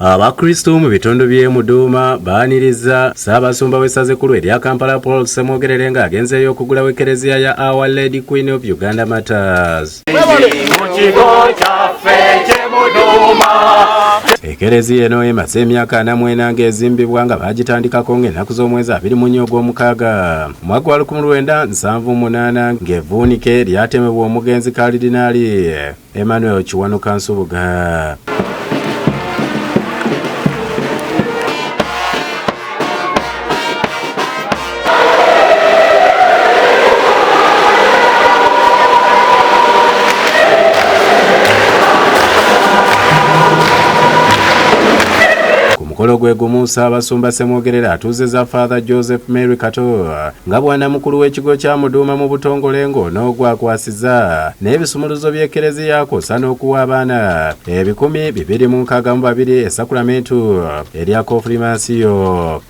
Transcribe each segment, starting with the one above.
Abakristu mu bitundu by'e Muduuma baaniriza Ssaabasumba w'essaza ekkulu erya Kampala Paul Ssemwogerere ng'agenzeeyo okugulawo Ekereziya ya Our Lady Queen of Uganda Martyrs. Ekereziya eno emaze emyaka 44 ng'ezimbibwa nga baagitandikako ng'ennaku z'omwezi 24 ogw'omukaaga omwaka gwa 1978 ng'evvuunike lyatemebwa omugenzi Kalidinaali Emmanuel Kiwanuka Nsubuga. Ku mukolo gwe gumu Ssaabasumba Ssemwogerere atuuzizza Father Joseph Mary Kato nga bwanamukulu w'ekigo kya Muduuma mu butongole ng'ono gwakwasizza n'ebisumuluzo by'Ekereziya kw'ossa n'okuwa abaana 262 esakulamentu erya Konfirimansiyo.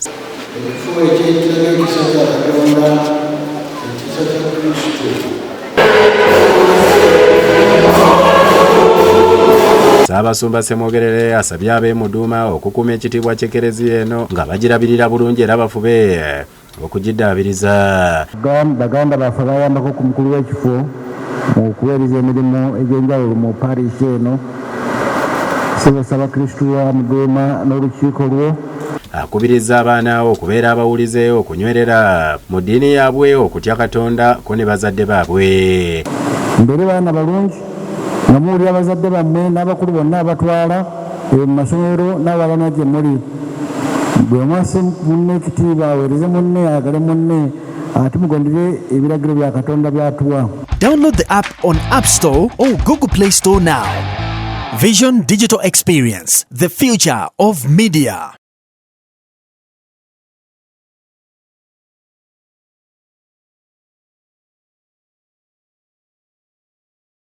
Ekifo eky'ekiraga ekisa kya Katonda, ekisa kya Kristo. Ssaabasumba Ssemwogerere asabye ab'e Muduuma okukuuma ekitiibwa ky'Ekereziya eno nga bagirabirira bulungi era bafube okugiddaabiriza. Baganda baffe bayambako ku mukulu w'ekifo mu kuweereza emirimu egy'enjawulo mu parish eno. Ssebo Ssabakristu wa Muduuma n'olukiiko lwo. Akubirizza abaana okubeera abawulize, okunywerera mu ddiini yaabwe, okutya Katonda ko ne bazadde baabwe. Mbeere baana balungi nga muwulira bazadde bammwe n'abakulu bonna abatwala mu masomero n'abalala gye muli. Buli omu asse munne ekitiibwa, aweereze munne, ayagale munne, ate mugondere ebiragiro bya Katonda by'atuwa. Download the app on App Store or Google Play Store now. Vision Digital Experience, the future of media.